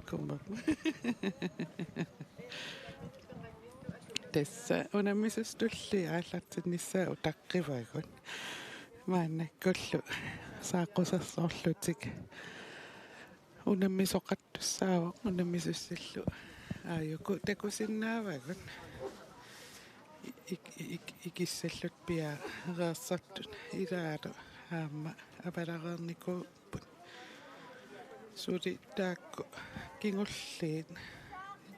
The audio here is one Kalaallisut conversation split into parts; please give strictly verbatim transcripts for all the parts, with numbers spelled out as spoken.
Kumma. Tassa unammisussat tulliit aallartinnissaat utaqqivagut. Maannakkullu saaqqusersorlutik. Unammisoqartussaavoq unammisussillu. Aajuku takusinnaavagut. Ik-, ik-, ikissallutik piareersartut ilaalu aamma avalareernikuupput. Suli taakku kingulliit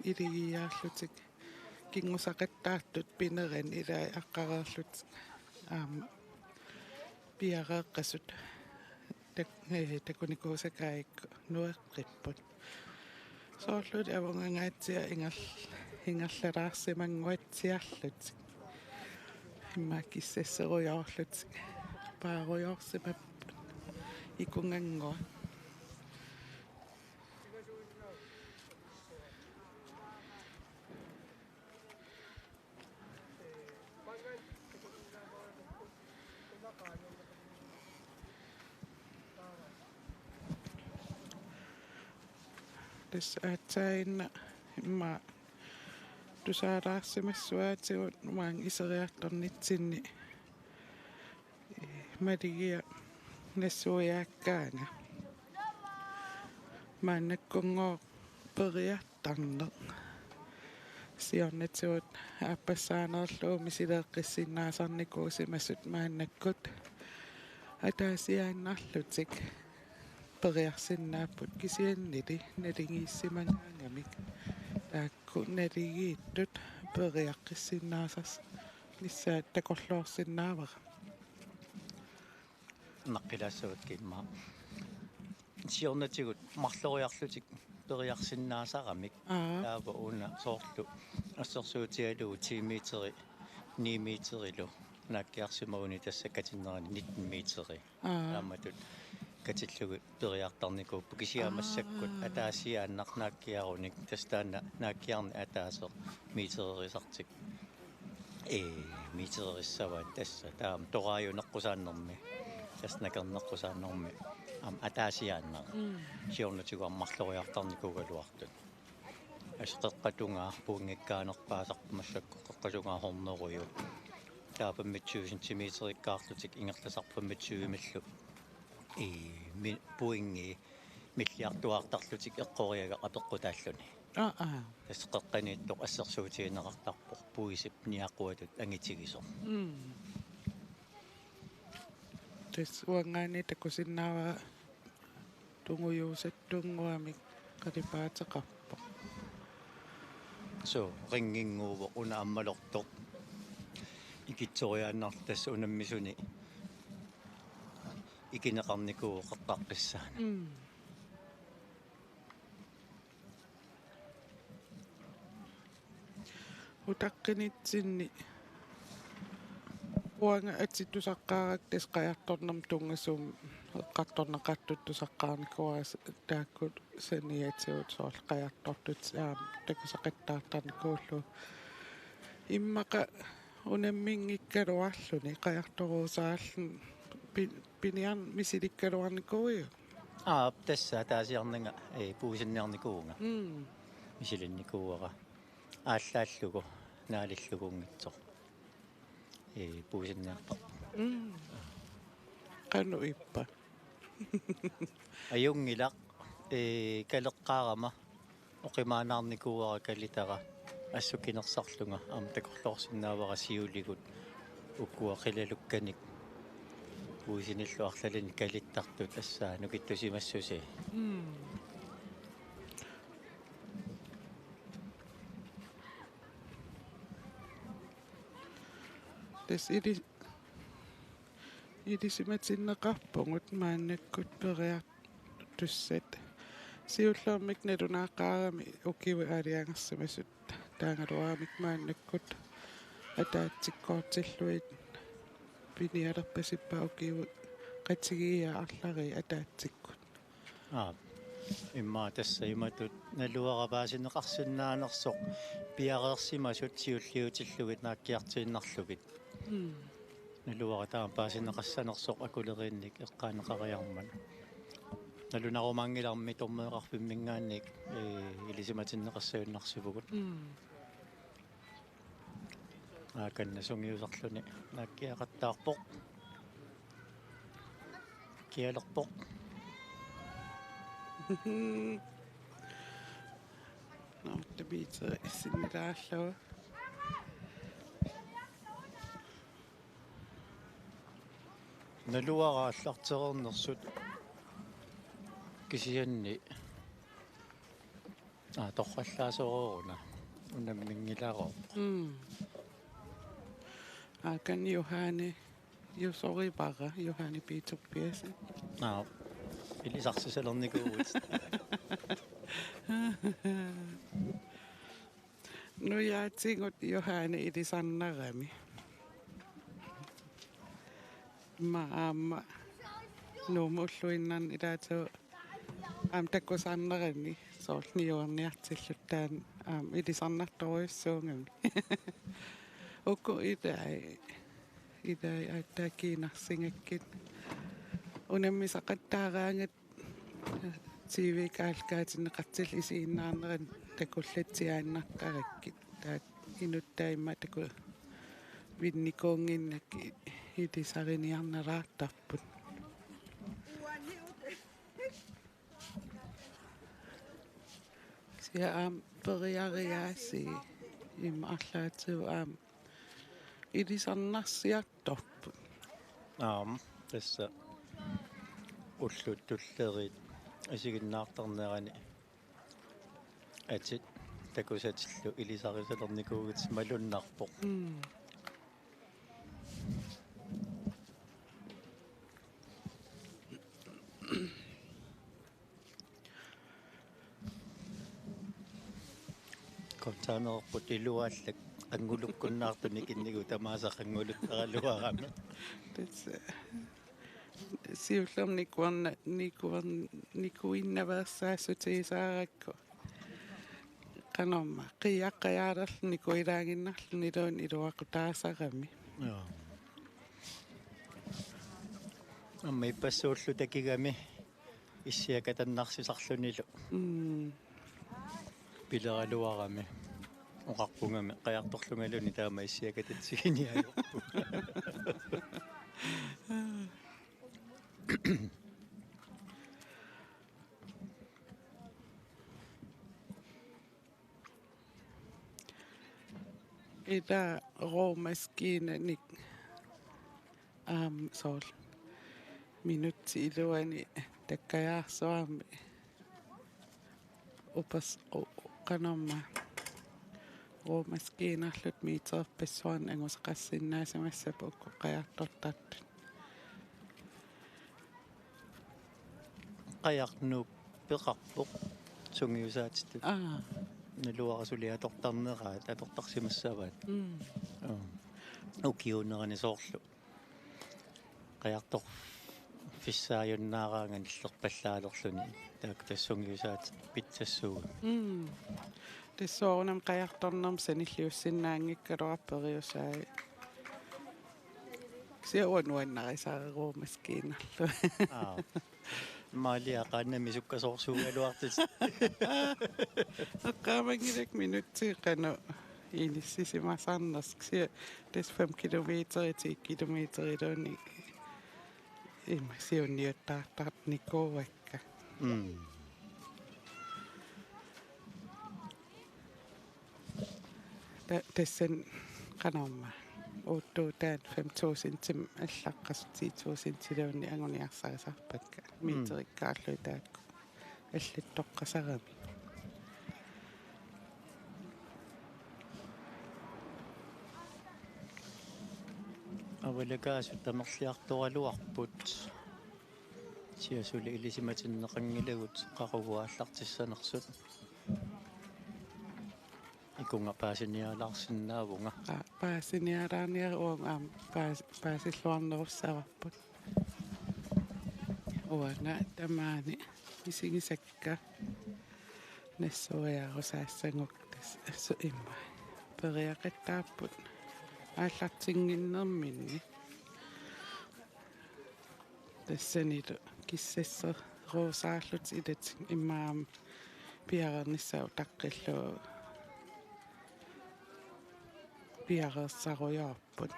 iligiiaarlutik kinngusaqattaartut pinerani ilai aqqareerlutik aamma piareeqqasut tak-, eh, takunikuusakaakkut nueqqipput. Soorlu avungangaatsiaq inger-, ingerlalaarsimannguatsiarlutik. Immaqa kissasserujoorlutik. Paarujoorsimapput. Ikungannguaq. Tassa aatsaannguaq immaqa tusaalaarsimassuaatigut maanga iseriartornitsinni maligiaq nassuiaakkaanga. Maannakkunngooq periartarneq. Siornatigut aappassaanerlugu misileeqqissinnaasarnikuusimasut maannakkut ataasiaannarlutik periarsinnaapput kisiannili naligiissimagaangamik. Taakku naligiittut periaqqissinnaasarnissaat takorloorsinnaavara. Naqqilaassavat kimma. Siornatigut marloriarlutik periarsinnaasaramik. Aa. Taava una soorlu assersuutigalugu ti meteri, ni meterilu naakkiarsimaguni tassa katinnerani nitten meteri. Aa. Taamatut katillugit periartarnikuupput kisianni massakkut Aa. ataasiaannaq naakkiarunik tassa taanna naakkiarneq ataaseq metererisartik. Ee, metererissavaat tassa. Taama toraajuneqqusaannermi. Tassa nakerneqqusaannermi. Aamma ataasiaannaq. Mm. Siornatigut aamma marloriartarnikuugaluartut. Tassa qeqqata tungaa pointikkaanerpaasarput massakkut qeqqata tungaa hundredeju. Taava femogtyve centimeterikkaarlutik ingerlasarput femogtyvemillu. Ee, mi-, pointi milliartuaartarlutik eqqoriagaq apeqqutaalluni. Aa, aa. Tassa qeqqaniittoq assersuutigineqartarpoq puisip niaquatut angitigisoq. Mm. Tassa uanngaanniit takusinnaavara tungujuusattunnguamik qalipaateqarpoq. Suu, ringinnguuvoq una ammalortoq. Ikitsoriaannartoq tassa unammisuni ikineqarnikuuvoq qeqqaqqissaanut. Mm. Utaqqinitsinni uanga atit tusaqqaarakku tassa qajartornermut tunngasuumik eqqartorneqartut tusaqqaarnikuuara s-, taakku saniatigut soorlu qajartortut aamma takusaqattaartarnikuullugu. Immaqa unamminngikkaluarluni qajartoruusaarluni pi-, piniarneq misilikkaluarnikuuiuk? Aap, tassa ataasiarnanga, ee, puisinniarnikuuvunga. Mm. Misilinnikuuara. Aallaallugu, naalillugunngitsoq. Ee, puisinniartarpoq. Mm. Qanoq ippa? Ajunngilaq, ee, kaleqqaarama. Oqimaannaarnikuuara kalitara assut kinersarlunga aamma takorloorsinnaavara siuligut ukua qilalukkanik puisinillu arlalinnik kalittartut tassa nukittusimassusi. Mm. Tassa ili-, ilisimatinneqarpugut maannakkut periar- tussat. Siullermik nalunaaqaarami ukiut aalajangersimasut taagaluaramik maannakkut ataatsikkoortillugit pinialerpasippaat ukiut qatigiiaat arlallit ataatsikkut. Aap. Immaqa tassa imatut naluara paasineqarsinnaanersoq piareersimasut siulliutillugit naakkiartuinnarlugit. Mm. Naluara taama paasineqassanersoq akuleriinnik eqqaaneqariarmat. Nalunarumaanngilarmi dommereqarfimminngaanniit, ee, ilisimatinneqassagunarsivugut. Mm. Aakanna sungiusarluni naakkiaqattaarpoq. Kialerpoq. Nå, det bliver så sinnilaarlugu. Naluara aallartereernersut kisianni, aa, torrallaasoreeruna unamminngilaarpoq. Mm. Aakan Johanne Jusorivara, Johanne P. Tobiassen. Aa, ilisarsisalernikuuvutit. Nujaatigut Johanne ilisarnarami. Immaqa aamma Nuummut ulluinnarni ilaatigut aamma takusarnarani soorlu niuerniartilluta taanna aamma ilisarnartorujussuugami. Uku ilai, ilai aatsaat kiinarsigakkit. Unammisaqattaaraangat T V-kka aallakaatinneqartillugu isiginnaarnerani takullatsiaannartarakkit. Taakku inuttai immaqa takuvinnikuunnginnakkit ilisariniarnalaartarput. Kisianni aamma periariaasii immaqa arlaatigut aamma ilisarnarsiartorput. Aamma, tassa ullut tulleriit isiginnaartarnerani atit takusatillu ilisarisalernikuuvutit malunnarpoq. Mm. Kontaanerput iluaallak angulukkunnaartunik innigu tamaasa anguluttaraluarami. Tassa siullermik nikuarna-, nikuarn-, nikuinnaveersaassutigisaarakku. Qanormaa, qiiaqqajaalerluni nikuilaaginnarluniluunniit iluaqutaasarami. Joo. Aamma ippassuullu takigami issiakatannarsisarlunilu. Mm. Pileraluarami. Oqarpungami qajartorlungaluunniit taama issiakatatsiginiarpunga. Ila rormaskinanik aamma soorlu minutsit iluanni takkajaarsuarmi upers-, u-, qanormaa rormaskinerlutik metererpassuarnik angusaqarsinnaasimassapput uku qajartortartut. Qajarnuup peqarpoq sungiusaatitut. Aa. Naluara suli atortarneraat, atortarsimassavaat. Mm. Aa. Ukiuunerani soorlu. Qajartorfissaajunnaaraangat nillerpallaalerluni. Taakku tassa sungiusaatit pitsassuugami. Mm. Tassa soorunami qajartornermi sanilliussinnaanngikkaluarpoq periusaai. Kisianni uanga nuannarisara rormaskinerlu. Aa. Maalia qaannamik sukkasoorsuugaluartut. Eqqaamanngilakka minutsit qanoq inissisimasarnersoq. Kisianni tassa fem kilometer, ti kilometeriluunniit immaqa siunniuttaartarnikuuakka. Mm. Ta-, tassani qanormaa. Uuttuutaani fem tusindimik allaqqasut ti tusindiluunniit anguniarsarisarpakka. Mm. Meterikkaarlugit taakku allattoqqasaramik. Avalakaasut tamerliartoraluarput. Kisianni suli ilisimatinneqanngilagut qaqugu aallartissanersut. Ikunga paasinialaarsinnaavunga. Aa, paasinialaarniaruk uanga aamma paas-, paasilluarnerussavarput. Uanga tamaani misigisakka nassuiarusaassagukkit tassa immaqa. Periaqattaapput aallartinnginnerminni. Tassanilu kissasser-, Ruusaarlutik ilatik immaqa piareernissaat utaqqillugu piareersarujoorput.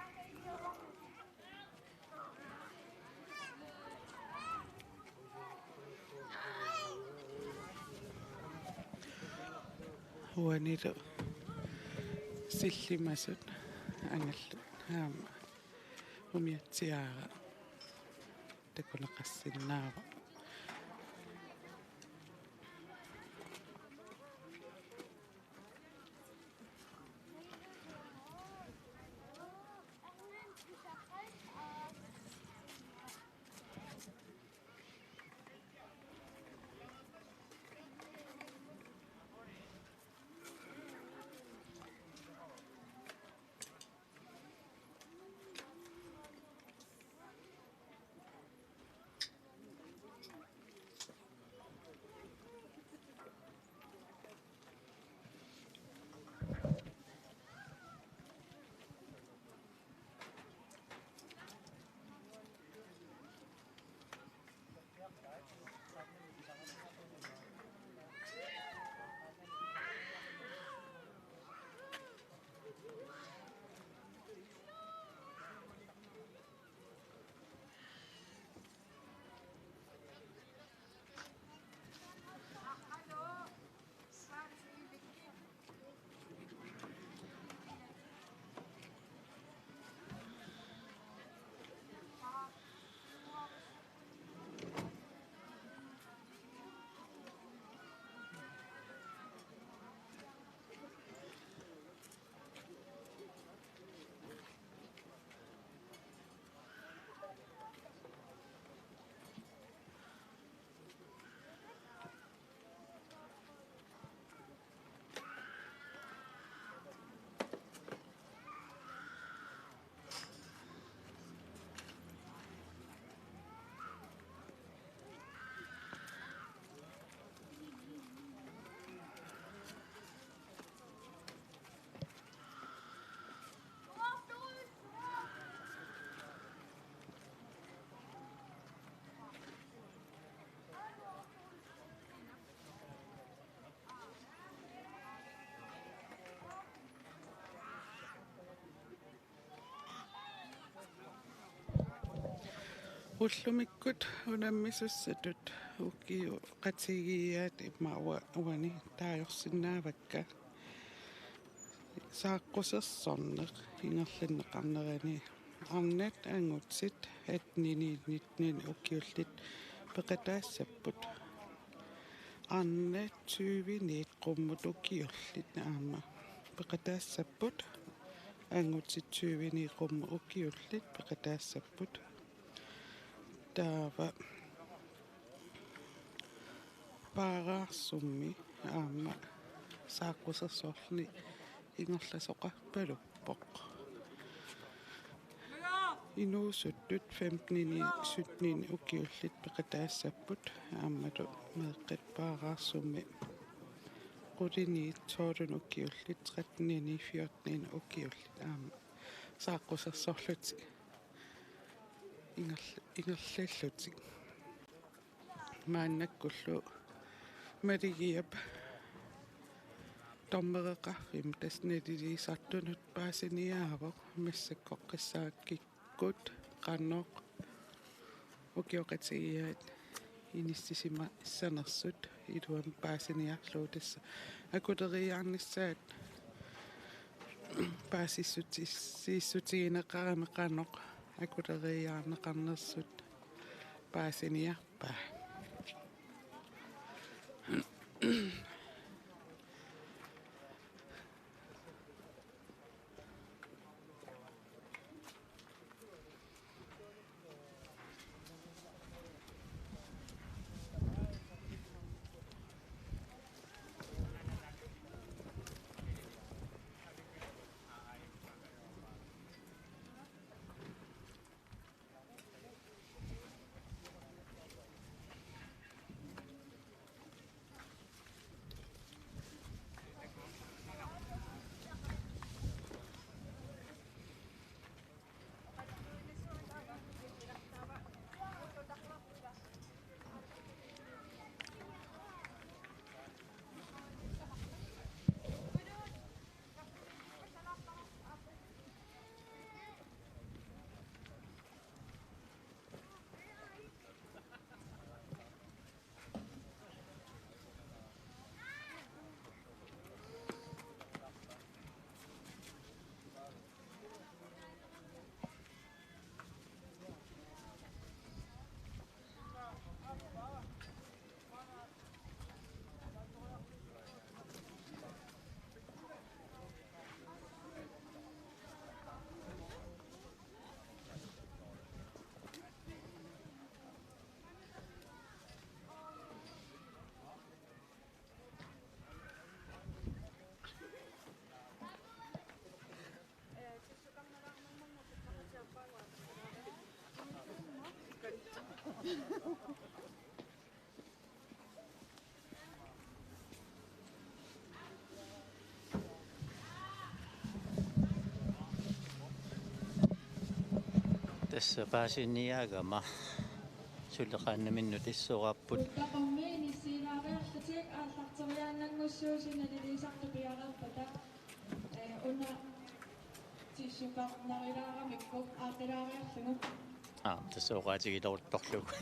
Uanilu sillimasut angallu aamma umiatsiaara takuneqarsinnaavoq. Ullumikkut unammisussatut ukioqatigiiaat immaqa ua-, uani taagorsinnaavakka. Saaqqusersorneq ingerlanneqarnerani arnat angutit attenini nittenini ukiullit peqataassapput. Arnat tyveni qummut ukiullit aamma peqataassapput. Angutit tyveni qummut ukiullit peqataassapput. Taava paaraarsummi aamma saaqqusersorluni ingerlasoqarpaluppoq. Inuusuttut femtenini syttenini ukiullit peqataassapput aammalu meeqqat paaraarsummi qulini tolveni ukiullit trettenini fjortenini ukiullit aamma saaqqusersorlutik ingerl-, ingerlallutik. Maannakkullu Maligiap dommereqarfimmi tassa naliliisartunut paasiniaavoq massakkoqqissaakkit qanoq ukioqatigiiaat inissisimassanersut iluamik paasiniarlugu tassa akuleriiaarnissaat paasissuti-, siissutigineqarami qanoq akuleriiaarneqarnersut paasiniarpaa. Tassa paasiniagama suleqaannaminnut tassuugaarput. Ullaqummi nissiilaariarlutik aallarteriaannanngussuusi naliliisartut piareerpata. Ee, una tissukarnarilaaramikku aaqqilaariarlugu. Aa, tassa oqaatigileruttorlugu.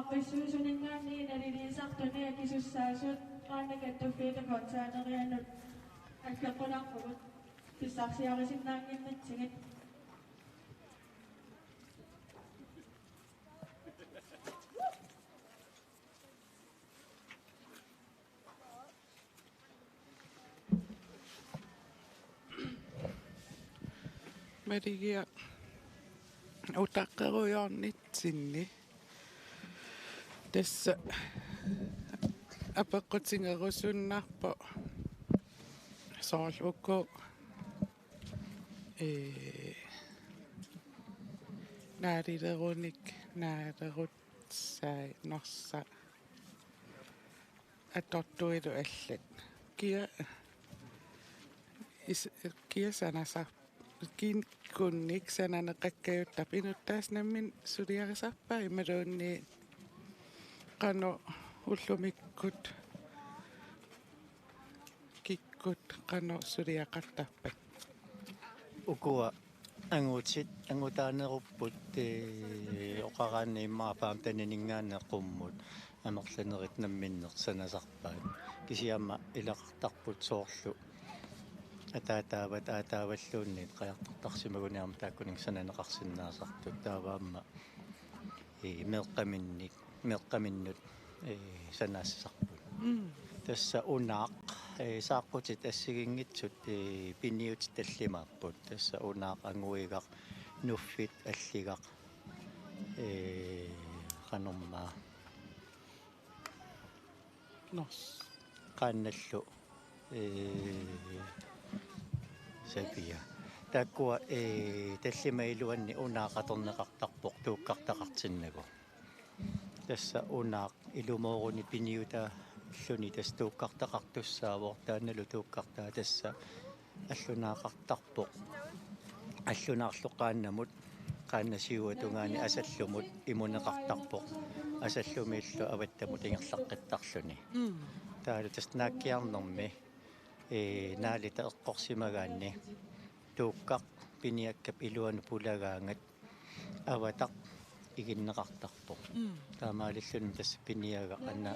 Pissuusuninngaanniit naliliisartuni akisussaasut maanna kattuffiata kontaanerianut aggeqqularpugut pissarsiarisinnaannginnatsigit. Maligiaq utaqqerujoornitsinni. Tassa apeqqutigerusunnarpoq soorlu uku, ee, naalilerunik, naalerutsai, Norsaq, atortuilu allat. Kia is-, kia sanasar-, kinkunnik sananeqakkajuttarput, inuttaasut nammineq suliarisarpaat imaluunniit qanoq ullumikkut kikkut qanoq suliaqartarpat? Ukua angutit angutaanerupput, ee, oqaraanni immaqa femteninngaanniit qummut amerlanerit namminneq sanasarpaat. Kisianni aamma ilaqartarput soorlu ataataavat aataavalluunniit qajartortarsimaguni aamma taakkuninnga sananeqarsinnaasartut, taava aamma, ee, meeqqaminnik, meeqqaminnut, ee, sanaassisarput. Mm. Tassa unaaq, ee, saaqqutit assigiinngitsut, ee, piniutit tallimaapput. Tassa unaaq, anguigaq, nuffit, alligaq, ee, qanormaa. Nors. Qaannallu, ee, sapia. Taakkua, ee, tallimat iluanni unaaq atorneqartarpoq tuukkartaqartinnagu. Tassa unaaq ilumooruni piniutalluni tassa tuukkartaqartussaavoq, taannalu tuukkartaa tassa allunaaqartarpoq. Allunaarlu qaannamut, qaannat siuatungaani asallumut imuneqartarpoq. Asallumiillu avattamut ingerlaqqittarluni. Mm. Taavalu tassa naakkiarnermi, ee, naalita eqqorsimagaanni tuukkaq piniakkap iluanut pulagaangat avataq iginneqartarpoq. Mm. Taamaalilluni tassa piniagaq anna-,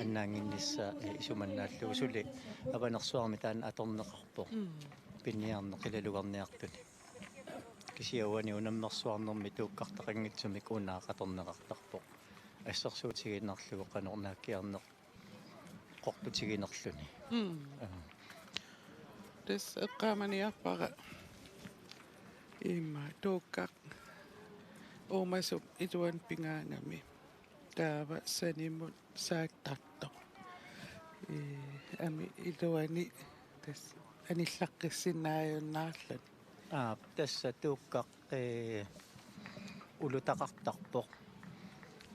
annaannginnissaa, ee, isumannaallugu suli Avanersuarmi taanna atorneqarpoq. Mm. Piniarneq qilalugarniartuni. Kisianni uani unammersuarnermi tuukkartaqanngitsumik unaaq atorneqartarpoq. Assersuutigiinnarlugu qanoq naakkiarneq qortutiginerluni. Mm. Aa. Tassa eqqaamaniarpara immaqa tuukkaq uumasup iluanut pigaagami. Taava sanimut saattartoq. Ee, aamma iluani tassa anillaqqissinnaajunnaarluni. Aap, tassa tuukkaq, ee, ulutaqartarpoq.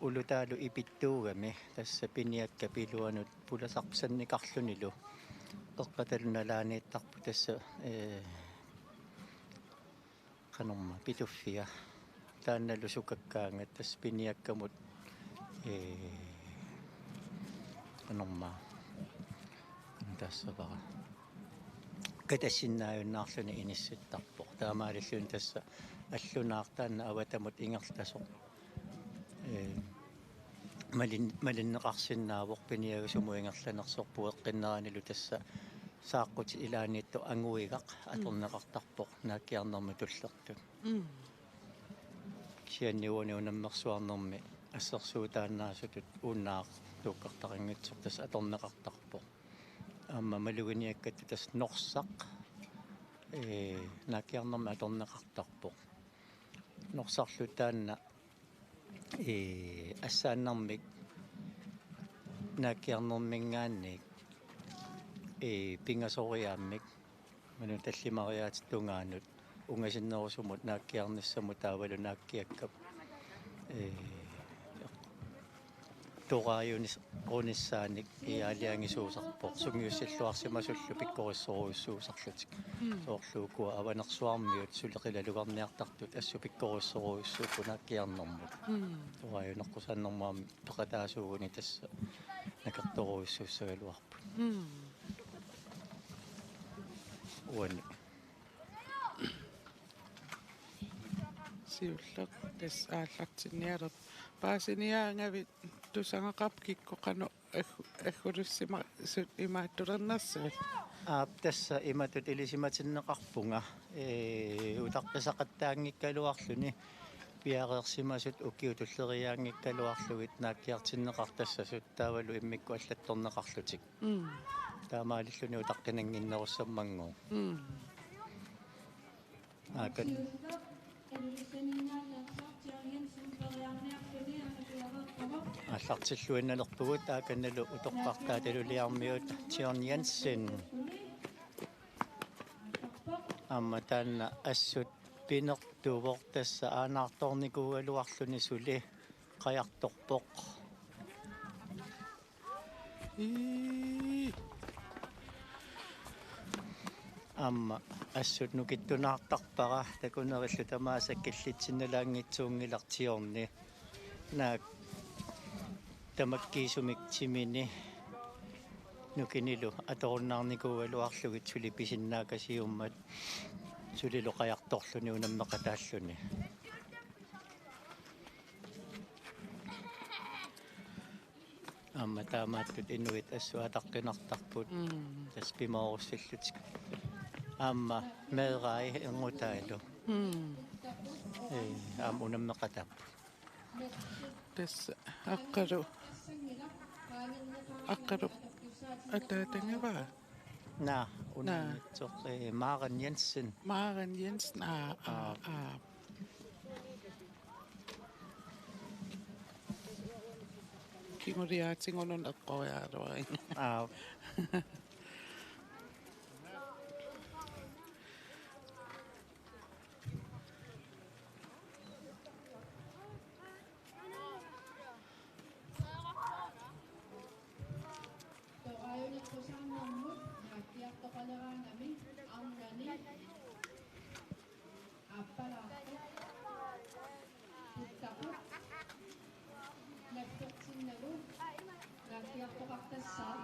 Ulutaalu ipittuugami, tassa piniakkap iluanut pulasarpisannikarlunilu. Eqqatalu nalaaniittarpoq tassa, ee, qanormaa, pituffia. Taannalu sukakkaangat tassa piniakkamut, ee, qanormaa, qanoq taassavara, katassinnaajunnaarluni inissittarpoq. Taamaalilluni tassa allunaaq taanna avatamut ingerlasoq, ee, malin-, malinneqarsinnaavoq piniagaq sumut ingerlanersoq. Pueqqinneranilu tassa saaqqutit ilaanniittut anguigaq, mm, atorneqartarpoq naakkiarnermut tullertut. Mm. Kisianni uani unammersuarnermi assersuutaannaasutut unaaq tuukkartaqanngitsoq tassa atorneqartarpoq. Aamma maluginiakkatta tassa Norsaq, ee, naakkiarnermi atorneqartarpoq. Norsarlu taanna, ee, assaannarmik naakkiarnerminngaanniit, ee, pingasoriaammik, imaluunniit tallimariaatsip tungaanut ungasinnerusumut naakkiarnissamut taavalu naakkiakkap, ee, toraajunis-, -runissaanik, ee, aalajangiisuusarpoq, sungiussilluarsimasullu pikkorissorujussuusarlutik. Mm. Soorlu ukua Avanersuarmiut suli qilalugarniartartut assut pikkorissorujussuupput naakkiarnermut. Mm. Toraajuneqqusaannermut aamma peqataasuuguni tassa nakertorujussuussagaluarput. Mm. Uani. Siulleq tassa aallartinnialerpoq. Paasiniaagavit tusagaqarpit kikkut qanoq aggu-, aggulussimasutit imaattulernersut? Aap, tassa imatut ilisimatinneqarpunga. Ee, utaqqisaqattaanngikkaluarluni piareersimasut ukiut tulleriiaanngikkaluarlugit naakkiartinneqartassasut taavalu immikkut allattorneqarlutik. Mm. Taamaalilluni utaqqinannginnerussammanngooq. Mm. Aakan. Aallartilluinnalerpugut Aakannalu utoqqartaat Ilulissarmiut John Jensen. Aamma taanna assut pinertuvoq, tassa aanaartoornikuugaluarluni suli qajartorpoq. Ii. Aamma assut nukittunaartarpara, takunerillu tamaasa killitsinnalaanngitsuunngilaq Tiorni. Naak tamakkiisumik timini nukinilu atorunnaarnikuugaluarlugit suli pisinnaakasiummat sulilu qajartorluni unammeqataalluni. Aamma taamaattut inuit assut ataqqinartarput. Mm. Tassa pimoorussillutik. Aamma meerai erngutaalu. Mm. Ee, aamma unammeqataapput. Tassa Aqqalu. Aqqalu. Ataatagavaa? Naa, naa. Unammitsoq, ee, Maren Jensen. Maren Jensen, aa, aa, aa. Aa. Kingulliaatingunun eqqoriaruarin. Aa. Toraajunarpusaarnermut naakkiartoqaleraangami arnani aappalaartoq puttaqut nallertinnagu naakkiartoqartassaaq.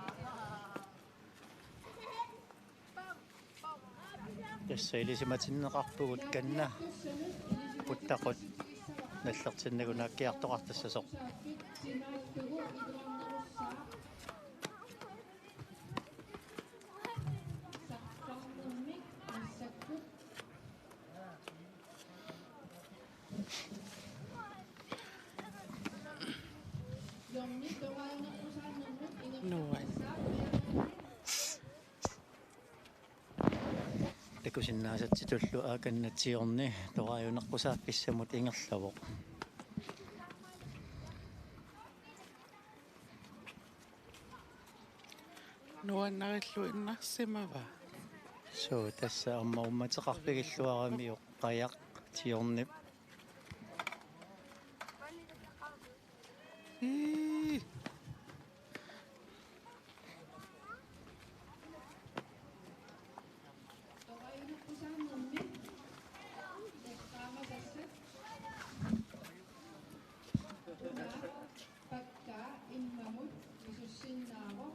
Tassa ilisimatinneqarpugut kanna puttaqut nallertinnagu naakkiartoqartassasoq. Nuann. Takusinnaasatsitullu Aakanna Tiorni toraajunarpusaaffigissamut ingerlavoq. Nuannarilluinnarsimava? Suu, tassa aamma uummateqarfigilluaramiuk qajaq Tiornip. Ii. Pakka immamut misussinnaavoq.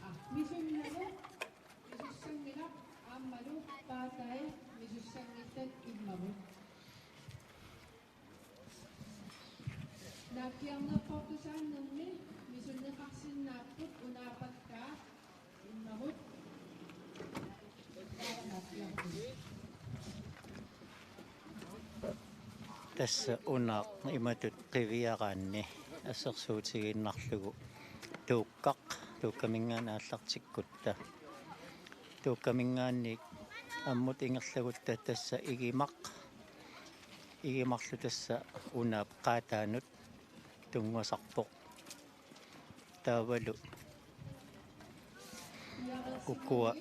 Aa, misunnagu misussanngilaq aammalu paatai misussanngillat immamut. Naakkiarnerpoq tusaannermi misunneqarsinnaapput unaapakka immamut. Tassa una imatut qiviaraanni assersuutigiinnarlugu tuukkaq, tuukkaminngaanniit aallartikkutta. Tuukkaminngaanniit ammut ingerlagutta tassa igimaq, igimarlu tassa unaap qaataanut tunngasarpoq. Taavalu ukua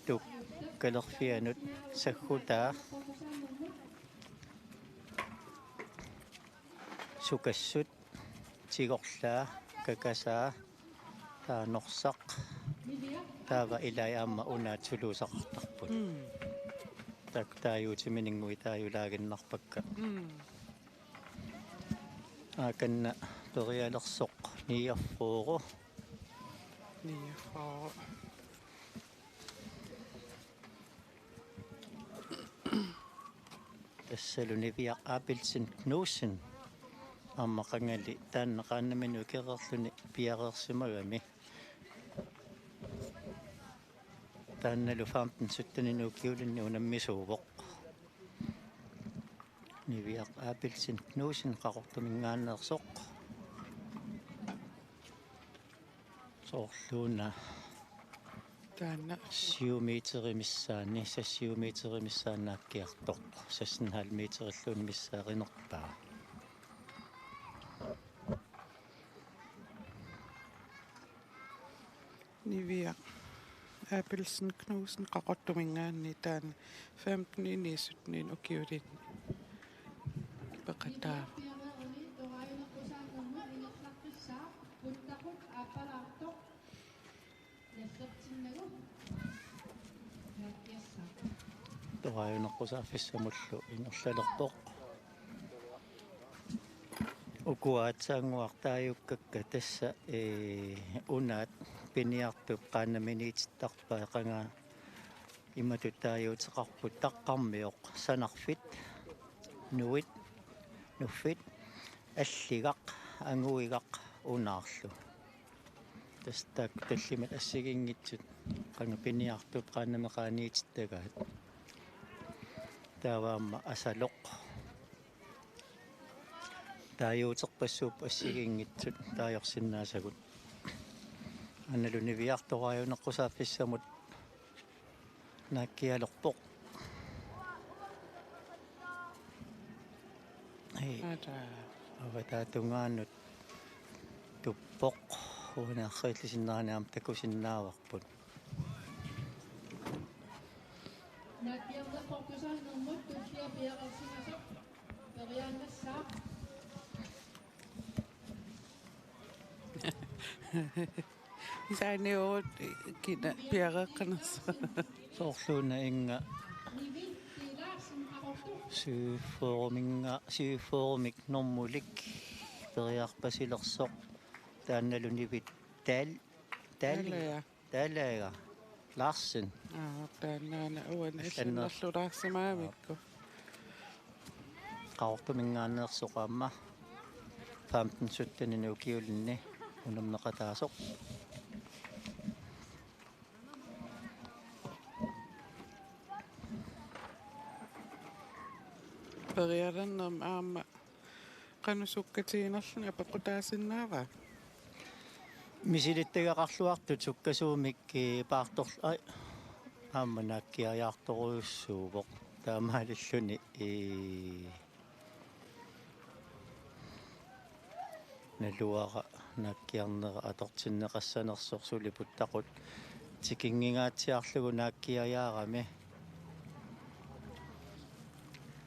tuukkalerfianut saggutaa, sukassut, tigorlaa, kakasaa, taanna orsaq. Taava ilai aamma unaat suluusaqartarput. Mm. Taakku taaguutimininnguit taagulaaginnarpakka. Mm. Aakanna perialersoq niogfyrre. Niogfyrre. Tassalu Niviaq Abelsen Knudsen. Aamma qangali taanna qaannamini ukereerluni piareersimagami. Taannalu femten sytteninut ukiulinni unammisuuvoq. Niviaq Abelsen Knudsen Qaqortumingaanneersoq. Soorluuna taanna syv meteri missaani, seks syv meteri missaani naakkiartoq, seks en halv meterilluunniit missaarinerpaa. Niviaq Abelsen Knudsen Qaqortumingaanniit taanna femten sytteninut ukiulinni peqataavoq. Torajunaqqusaarfissamullu ingerlalerpoq. Ukua aatsaannguaq taajukkakka tassa, ee, unaat piniartup qaannaminiitittarpai, qanga imatut taajuuteqarput: taqqarmioq, sanarfit, nuit, nuffit, alligaq, anguigaq, unaarlu. Tassa taakku tallimat assigiinngitsut qanga piniartup qaannaminiitittarpaat. Taava aamma asaloq. Taajuuterpassuupput assigiinngitsut taajorsinnaasagut. Aanalu Niviaq torajunaqqusaarfissamut naakkialerpoq. Ii. Ata. Avataatungaanut tuppoq. Uani arriillisinnerani aamma takusinnaavarput. Naakkiarnerpoq tusarnermut tullia piareersimasoq. Periaannassaaq. Isaaniuut kina piareeqqanersoq. Soorluuna inga syvogfyrre-minga-, syvogfyrre-mik normulik periarpasilersoq. Taannalu Nivi Tal-, Tal-, Talea. Talea Larsen. Aa, taannaana uani allanner-, allannerlulaarsimagamikkit. Qaqortumingaanneersoq aamma femten sytteninut ukiulinni unammeqataasoq. Perialannermi aamma qanoq sukkatiginerluni apeqqutaasinnaava? Misilittagaqarluartut sukkasuumik, ee, paartor-, ai, aamma naakkiariartorujussuuvoq. Taamaalilluni, ee, naluara naakkiarnera atortinneqassanersoq suli puttaqut tikinngingaatsiarlugu naakkiariarami.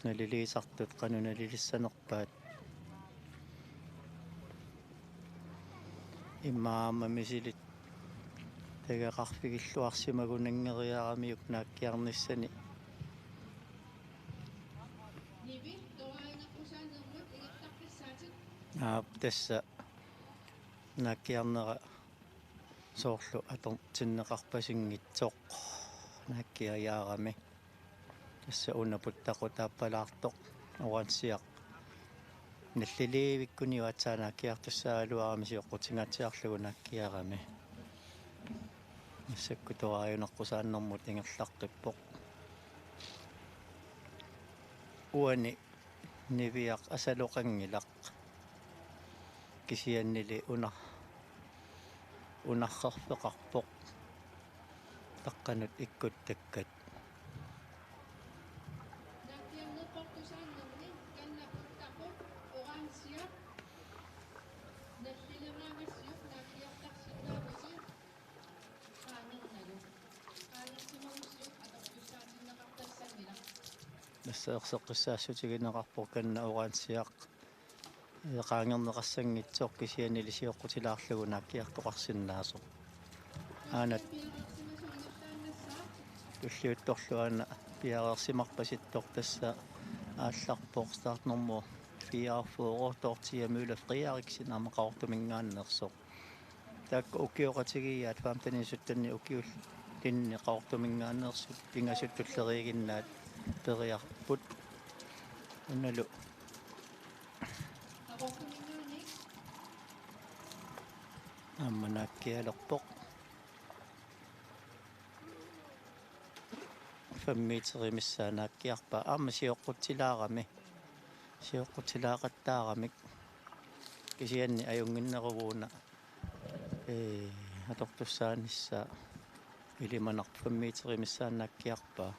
Naliliisartut qanoq nalilissanerpaat. Immaqa aamma misilittagaqarfigilluarsimagunanngeriaramiuk naakkiarnissani. Aap, tassa naakkiarnera soorlu atortinneqarpasinngitsoq naakkiariarami. Tassa una puttaqut aappalaartoq oransiaq nalliliivikkuniuk aatsaat naakkiartussaagaluarami sioqqutingaatsiarlugu naakkiarami. Massakkut torajunaqqusaarnermut ingerlaqqippoq. Uani Niviaq asaloqanngilaq. Kisiannili una-, unarrerfeqarpoq taqqanut ikkuttakkat. Naakkiarnerpoq tusarnerni kanna puttaqut oransiaq nallileraangassiuk naakkiartarsinnaavusi qaangernagu. Qaangersimagussiuk atortussaatinneqartassanngilaq. Tassa erseqqissaassutigineqarpoq kanna oransiaq. Ee, qaangerneqassanngitsoq kisiannili sioqqutilaarlugu naakkiartoqarsinnaasoq. Aana tulliuttorlu aana piareersimarpasittoq tassa aallarpoq startnummer fireogfyrre, Dorthea Møller Frederiksen, aamma Qaqortumingaanneersoq. Taakku ukioqatigiiaat femten sytteninut ukiulinni Qaqortumingaanneersut pingasut tulleriiginnaat periarput. Unalu. Aamma naakkialerpoq. Fem meterit missaat naakkiarpaa. Aamma sioqqutsilaarami. Sioqqutsilaaqattaaramik. Kisianni ajunnginneruvoq una. Ee, atortussaanissaa. Ilimanarpoq fem meterit missaat naakkiarpaa.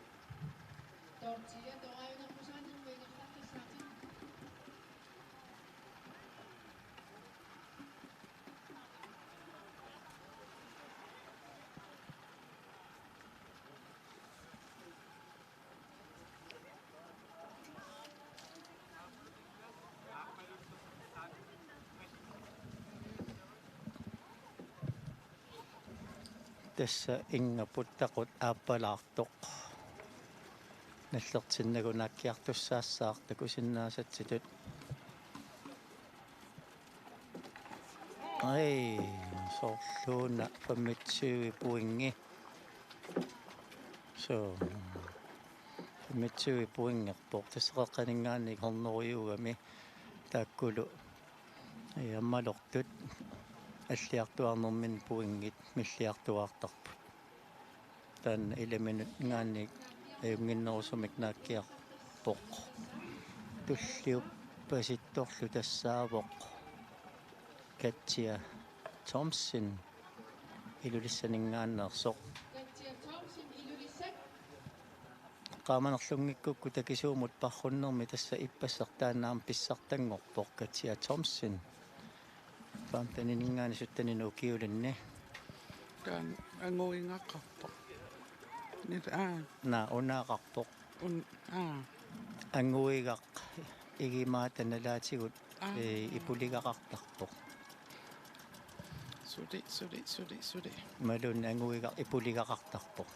Tassa inngap puttaqut aappalaartoq. Nallertinnagu naakkiartussaassaaq takusinnaasatsitut. Ai, soorluuna femogtyve pointi. So, femogtyve pointerpoq. Tassa qeqqaninngaanniit hornoriugami taakkulu. Ai, ammalortut alliartuarnerminni pointit milliartuaartarput. Taanna ilaminngaanniit ajunnginnerusumik naakkiarpoq. Tulliuppasittorlu tassaavoq Katja Thomsen Ilulissaninngaanneersoq. Qaamanerlunngikkukku takisuumut parrunnermi tassa ippassaq taanna aamma pissartanngorpoq Katja Thomsen. Femteninngaanniit sytteninut ukiulinni. Taanna anguigaqarpoq. Nit-, aa. Naa, unaaqarpoq. Un-, aa. Anguigaq igimaata nalaatigut, aa, ee, ipuligaqartarpoq. Suli, suli, suli, suli. Imaluunniit anguigaq ipuligaqartarpoq.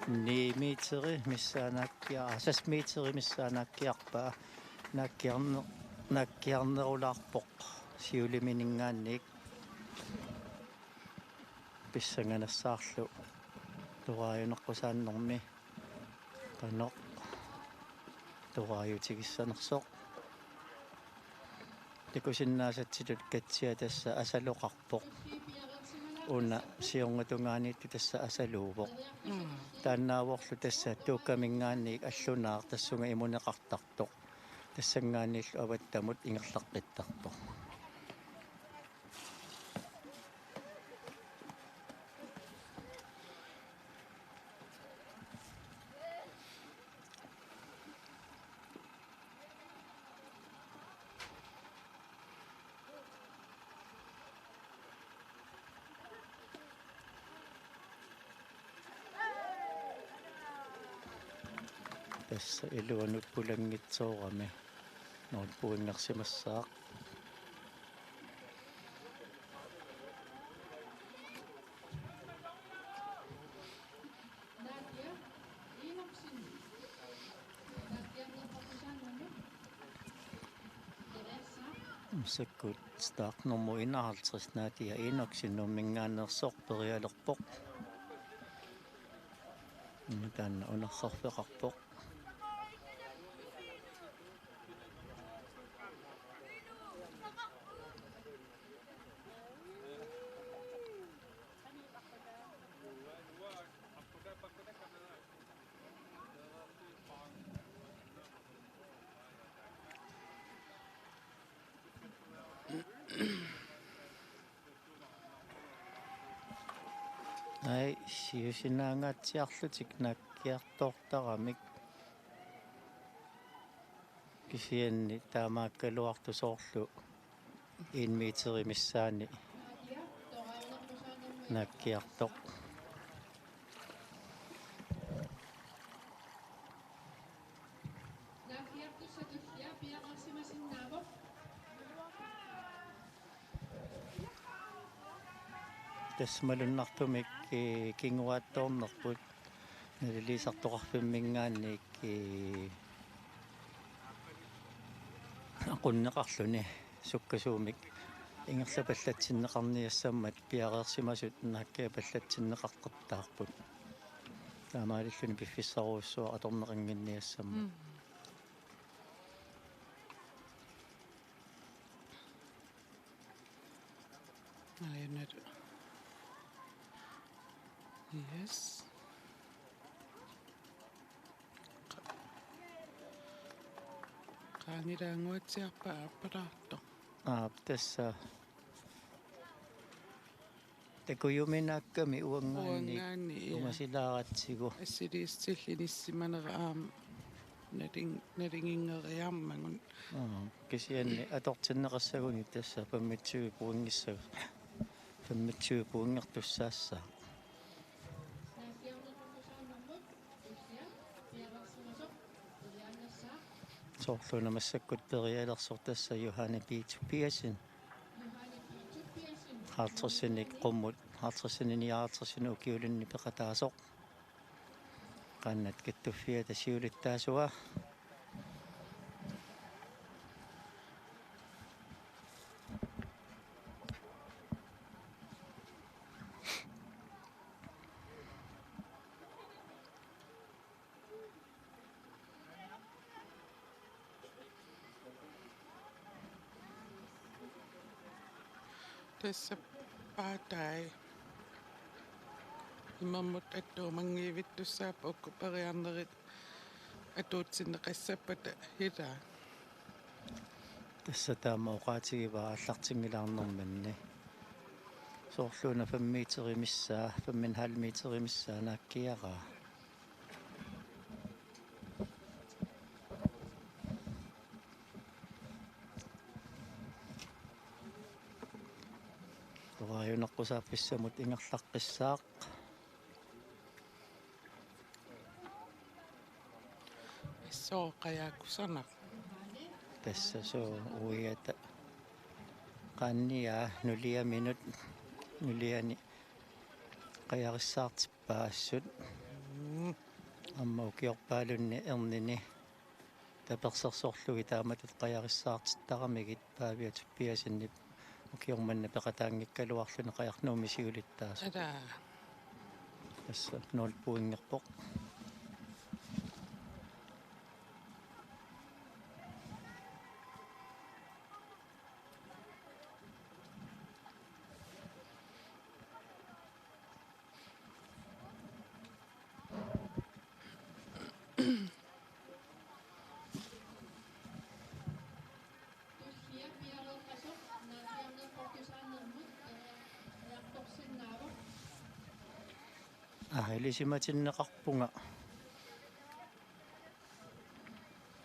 Ni meterit missaat naakkia-, seks meterit missaat naakkiarpaa, naakkiarne-, naakkiarnerulaarpoq siulimininngaanniit. Pissanganassaarlu toraajuneqqusaannermi. Qanoq toraajutigissanersoq. Takusinnaasatsitut Katja tassa asaloqarpoq. Una siornatungaaniittoq tassa asaluuvoq. Mm. Taannaavorlu tassa tuukkaminngaanniit allunaaq tassunga imuneqartartoq. Tassanngaanniillu avattamut ingerlaqqittarpoq. Tassa iluanut pulanngitsoorami. Nutbuingersimassaaq. Massakkut startnummer enoghalvtreds, Nadia Enoksen, Nuumminngaanneersoq, perialerpoq. Taanna unerrarfeqarpoq. Ai, siusinaangaatsiarlutik naakkiartortaramik. Kisianni taamaakkaluartoq soorlu en meteri missaani naakkiartoq. Tassa malunnartumik, ee, kinguaattoornerput naliliisartoqarfimminngaanniit, ee, aqunneqarluni sukkasuumik ingerlapallatsinneqarniassammat piareersimasut naakkiapallatsinneqaqqattaarput. Taamaalilluni piffissarujussuaq atorneqannginniassammat. Mm. Aajuna. Yes. Qa-, qaangilaannguatsiarpaa aappalaartoq. Aap, tassa. Takujuminaakkami uanngaanniit. Uanngaanniit, ja. Ungasilaaratsigu. Assiliissutillit inissimanera aamma nalin-, nalinginngeriarmagut. Aa, kisianni atortinneqassaguni tassa femogtyve pointissagu-, femogtyve pointertussaassaaq. Soorluuna massakkut perialersoq tassa Johanne P. Tobiassen. Halvtredsinik qummut, halvtredsinik nioghalvtredsinik ukiulinni peqataasoq. Qannat kattuffiata siulittaasua. Tassa paatai. Imammut attuumanngivittussaapput uku periarnerit atuutsinneqassappata ilaa. Tassa taama oqaatigivaa aallartinngilaarnermanni. Soorluuna fem meterit missaat, fem en halv meterit missaat naakkiaraa. Toraajunaqqusaarfissamut ingerlaqqissaaq. Sooq qajaakkusanaq? Tassa sooq uiata. Qaanniaa nuliaminut, nuliani qajarissaartippaa assut. Mm. Aamma ukiorpaalunni ernini tapersersorlugit taamatut qajarissaartittaramigit Pavia Tobiassenip ukioq manna peqataanngikkaluarluni qajarnuummi siulittaasoq. Ataa. Tassa nul pointerpoq. Aa, ilisimatinneqarpunga.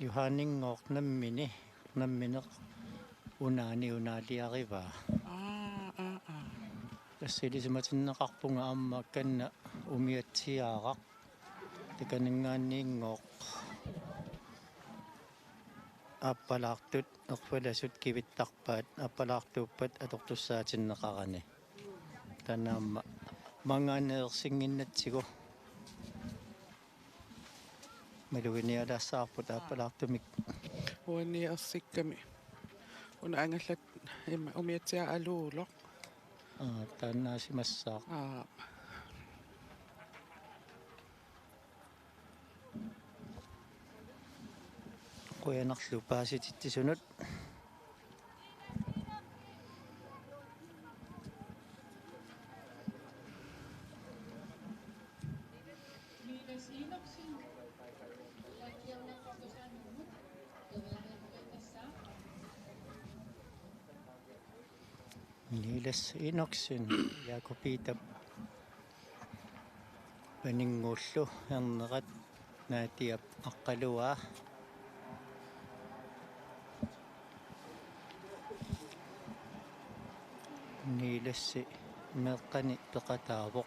Johanninngooq nammini, nammineq unaani unaaliarivaa. Aa, aa, aa. Tassa ilisimatinneqarpunga aamma kanna umiatsiaaraq. Takaninngaanniinngooq aappalaartut erfalasut kivittarpaat, aappalaartuuppat atortussaatinneqarani. Taanna aamma maanngaanniit ersinnginnatsigu maluginialaassavarput aappalaartumik. Uani ersikkami. Una angallat ima umiatsiaq aluuloq. Aa, taannaasimassaaq. Aa. Qujanarlu paasititsisunut. Niels Enoksen, Jakob Peter Paninnguullu ernerat Nadiap aqqaluaa. Niels meeqqani peqataavoq.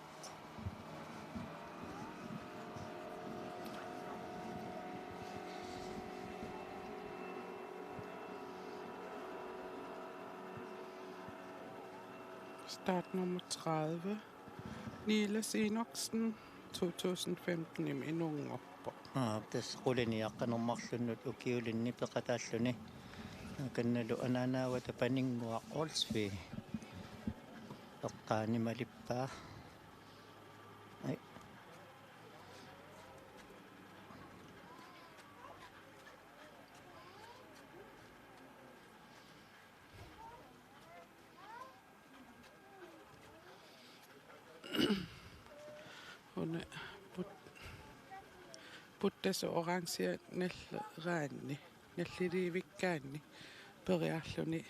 Startnummer tredive, Niels Enoksen, to tusind femten-imi inunngorpoq. Aa, tassa quliniaqqaneq marlunnut ukiulinni peqataalluni. Kannalu anaanaavata Paninnguaq Olsvig eqqaani malippaa. Ai. puttasoq orange nalleraanni, nalliliivikkaanni periarluni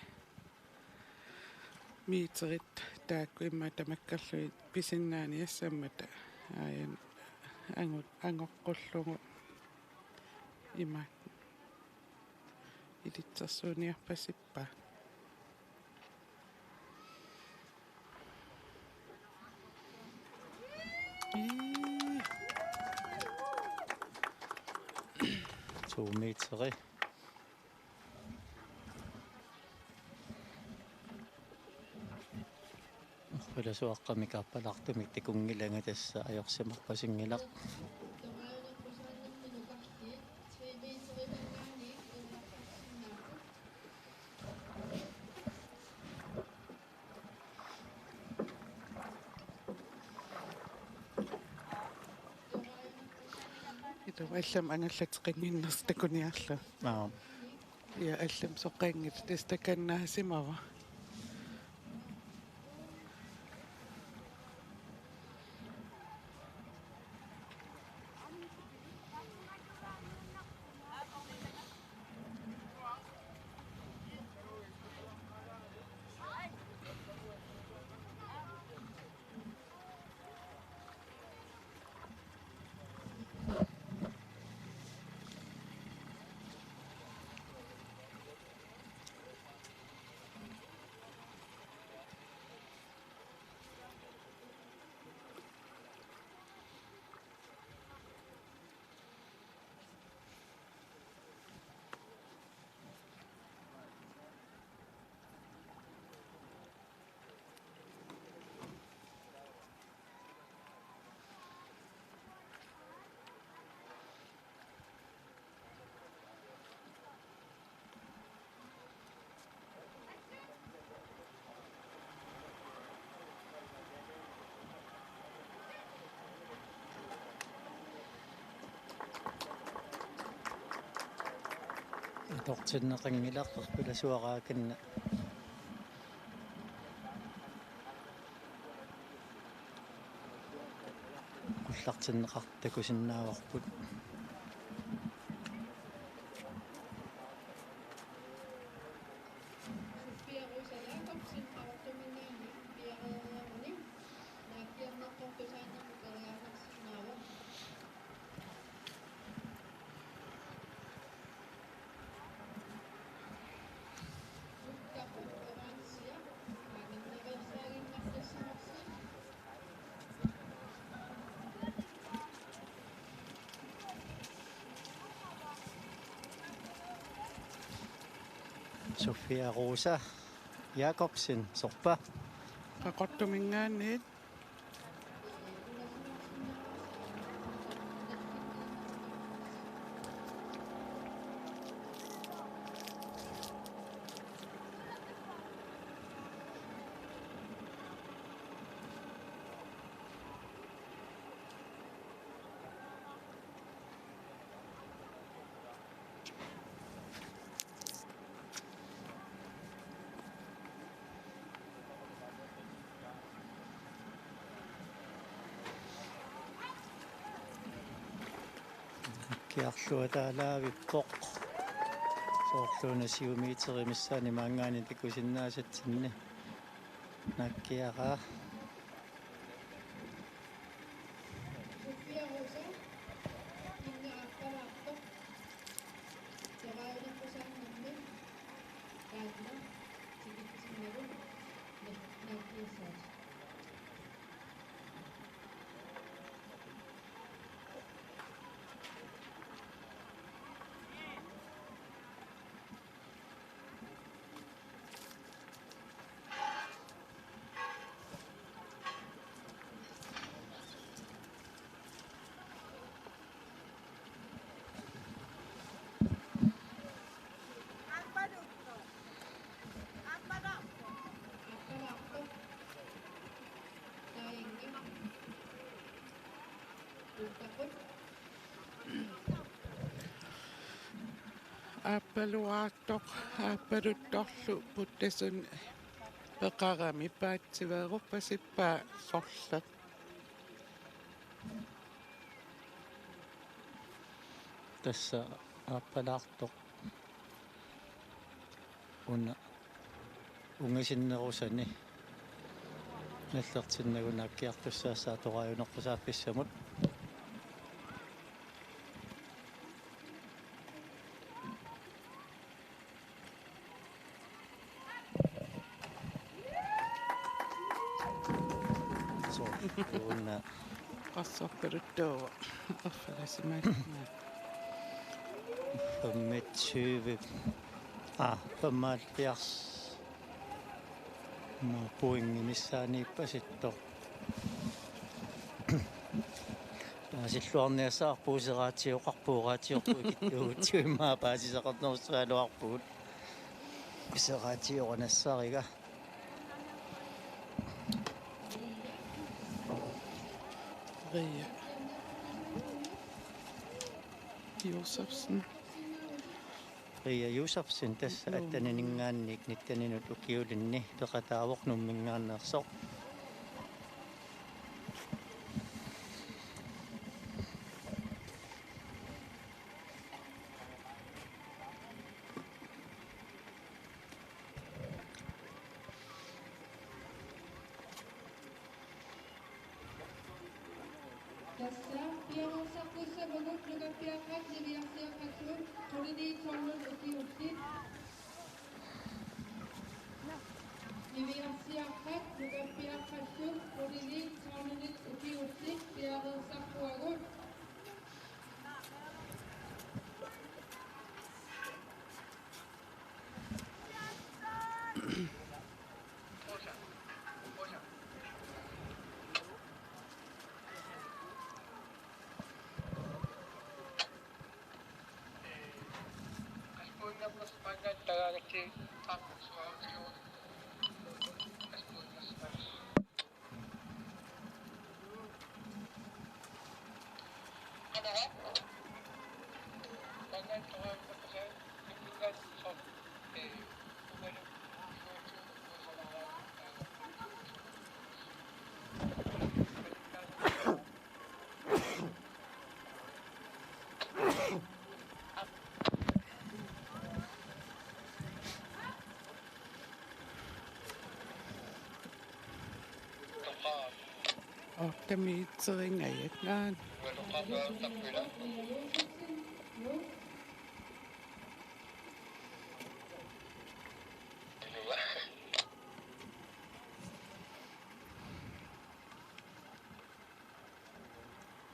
meterit taakku immaqa tamakkerlugit pisinnaaniassammata, aajuna angu-, angoqqullugu ima ilitsersuiniarpasippaa. Ii. To meteri. Orpilasuaqqamik aappalaartumik takunngilanga, tassa ajorsimarpasinngilaq. Ilumut allamik angallateqannginnersoq takuniarlugu. Aap. Ja, allamik soqanngilaq, tassa takanna asimavoq. Atortinneqanngilaq orpilasuaraakinna. Qullartinneqartut takusinnaavarput. Sofia Rosa Jakobsen, Qaqortumingaanniit piareeruni naakkiarneq qertusaannermut periarfissinnaavoq. Sofia Rosa Jakobsen, sorpa? Qaqortumingaanniit. Naakkiarluataalaavippoq. Soorluuna syv meteri missaani maanngaanniit takusinnaasatsinni naakkiaraa. Aappaluaartoq, aappaluttorlu puttasunik peqarami paatsiveeruppasippaa sorleq. Tassa aappalaartoq una ungasinnerusani nallertinnagu naakkiartussaassaaq toraajuneqqusaaffigissamut. Sooruna. Qassarpaluttuuvoq. Erfalasimaat. Femogtyve. Ah, femoghalvfjerds. Nå, pointi missaaniippasittoq. Paasilluarniassavarput, seraasioqarpoq, raatioqarpoq ikittuugutsigu, immaqa paasisaqarnerussugaluarpugut. Seraatiora nassariga. Ria Josefsen. Ria Josefsen tassa atteninninngaanniit nitteninut ukiulinni peqataavoq Nuumminngaanneersoq. Tassa piareersartussavagut nukappiaqqat niviarsiaqqallu qulini tolvit ukiullit. Niviarsiaqqat nukappiaqqallu qulini tolvit ukiullit piareersartuagut. Otte meterinngajaannaa.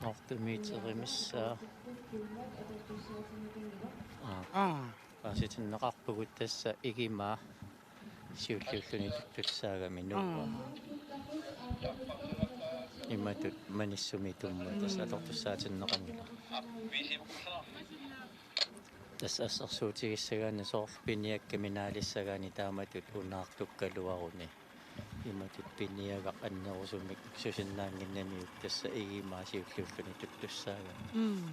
Otte meteri missaa. Aa. Aa. Paasitinneqarpugut tassa Igimaa siulliulluni tuttussaagami Noah. Aa. Imatut manissumi tumma tassa atortussaatinneqanngilaq. Tassa assersuutigissagaanni soorlu piniakkat minaalissagaanni taamatut unaartukkaluaruni. Imatut piniagaq annerusumik susinnaannginnamiuk tassa Igimaa siulliulluni tuttussaagami. Mm.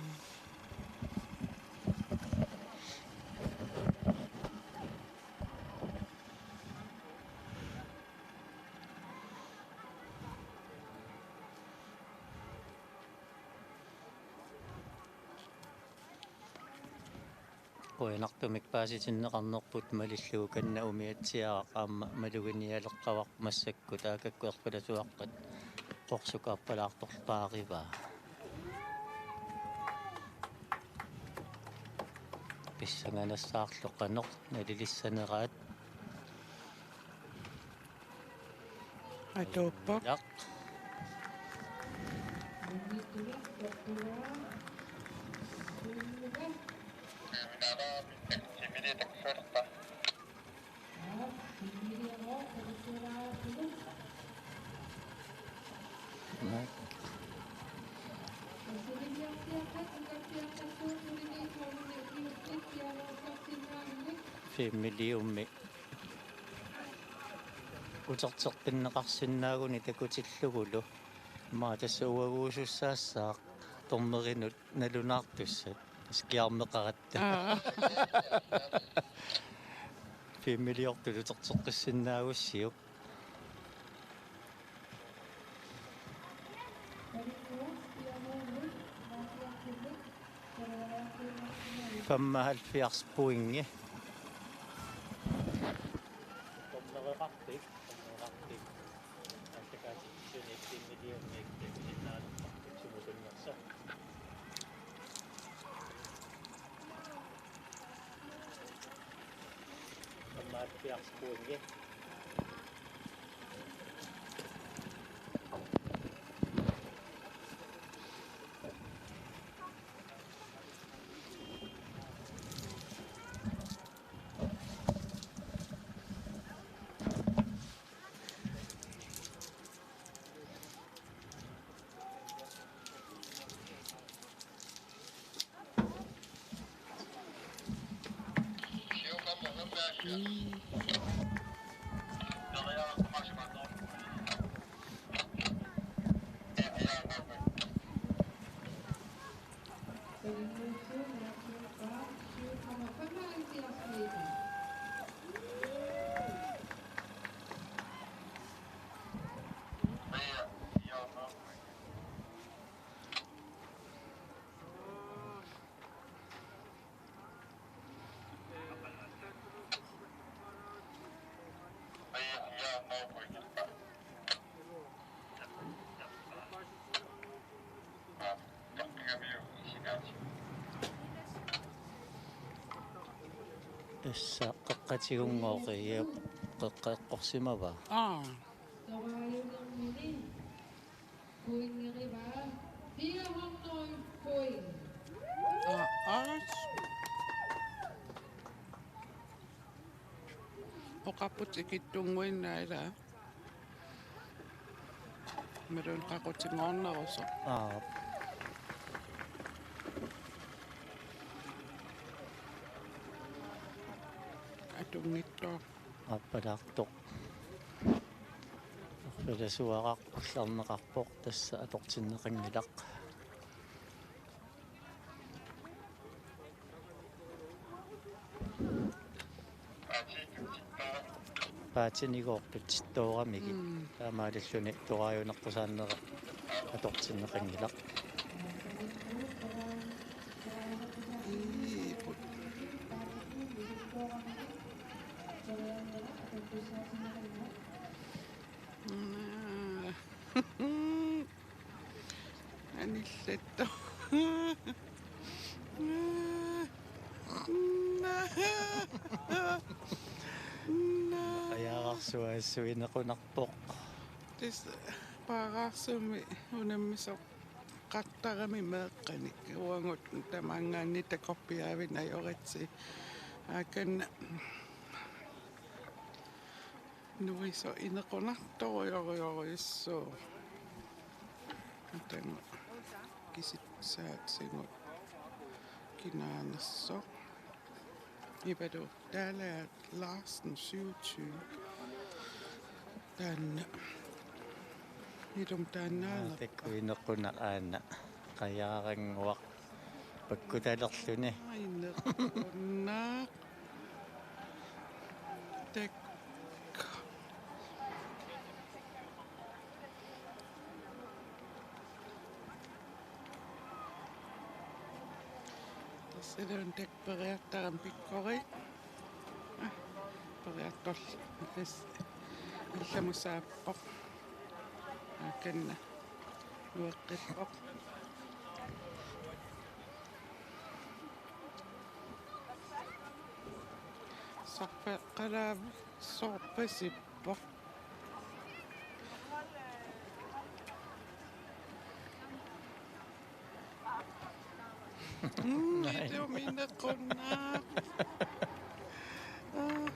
Qujanartumik paasitinneqarnerput malillugu kanna umiatsiaraq aamma maluginialeqqavarput massakkut aakakkut erfalasuaqqat qorsuk aappalaartorpaarivaa. Pissanganassaarlu qanoq nalilissaneraat. Atuuppoq. Ilaq. Femiliummi uterteqqinneqarsinnaaguni takutillugulu. Immaqa tassa uaguusussaassaaq dommerinut nalunaartussat. Skærmeqaratta. Aa. Femiliortut uterteqqissinnaagussiuk. Femoghalvfjerds pointi. Dommereqartik, dommereqartik. Aallakaatitsisuni et millioninik takusinnaalerparput sumusunnersoq. Femoghalvfjerds pointi. Tassa qeqqatigunngooq, qeqqa eqqorsimavaa. Aa. Pointerivaa fire hundrede point. Aa, aas. Oqarputit ikittunnguinnaa ilaa. Imaluunniit qaqutinngornerusoq. Aap. Atunngitsoq. Aappalaartoq. Arpalasuaraq ullarneqarpoq, tassa atortinneqanngilaq. Paatinigoorput sittooramikkit. Mm. Taamaalilluni toraajunertusaannera atortinneqanngilaq. Iiput. Mm. Anillattoq. Naa. Naa. Qajaararsuaq assut inequnarpoq. Tassa paaraarsummi unammisoqartarami meeqqanik. Uagut tamaanngaanniit takorpiaavik ajoritsi. Aakanna. Nuisoq inequnartorujorujorujussuuvoq. Atagu kisitsaatigut kinaanersoq. Ivalu Dalager Larsen syvogtyve. Taanna. Ilumut taannaannerpoq. Aa, takuinequnaq aana. Qajaarannguaq. Pakkutalerluni. Aa, inequnaq. Tak. Tassaluunniit tak periartarami pikkorik. Aa, periartorlu. Tassa allamut saappoq. Aakanna. Nueqqippoq. Sarfeqqalaavoq, sorpasippoq. Mm, ilumut inequnaq. Aa.